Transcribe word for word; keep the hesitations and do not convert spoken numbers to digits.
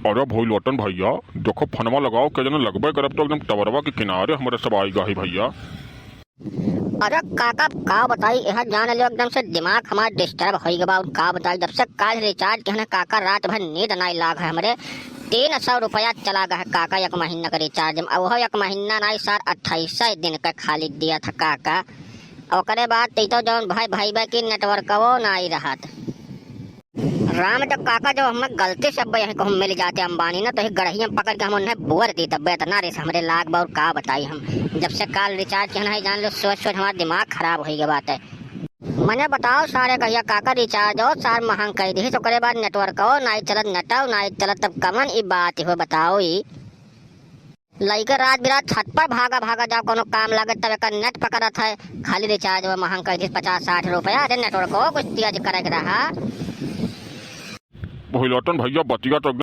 अरे भोईलोटन भैया, देखो फोनवा लगाओ, के जने लगबे करब तो एकदम टवरवा के किनारे हमरे सब आइ गए भैया। अरे काका, का बताई, यह जान लो एकदम से दिमाग हमार disturb होइ गवा। और का बताई, जब से काल recharge किहन काका, रात भर नींद नाई लाग है हमरे। तीन सौ रुपया चला गया है काका एक महीना का recharge में। अब वह एक महीना नाई सार, अट्ठाईस दिन का खाली दिया था काका। ओकरे बाद तई तो जौन भाई भाई बा की networkओ नाई रहत। राम तो काका, जो हमें गलती से अब यहीं कहूँ मिल जाते अंबानी ना, तो ही गड़हिया पकड़ के हम उन्हें बोर दी, तब इतना रिस हमरे लाग बा। और का बताई हम, जब से काल recharge किहन है, जान लो सोच सोच हमारा दिमाग खराब होइ गवा बाटे। मने बताओ सारे कहिया काका, rechargeओ सार महंग कइ दिहिस, ओकरे बाद networkओ नाई चलत, netओ नाई चलत, तब कमन ई बात हो बताओ ई। लइके रात बिरात छत पर भागा भागा जाओ, कोनो काम लागे तब एकर net पकड़त है। खाली rechargeओ महंग कइ दिहिस, पचास साठ रुपया। अरे networkओ कुछ तेज करे के रहा। भोईलोटन भैया, बतिया तो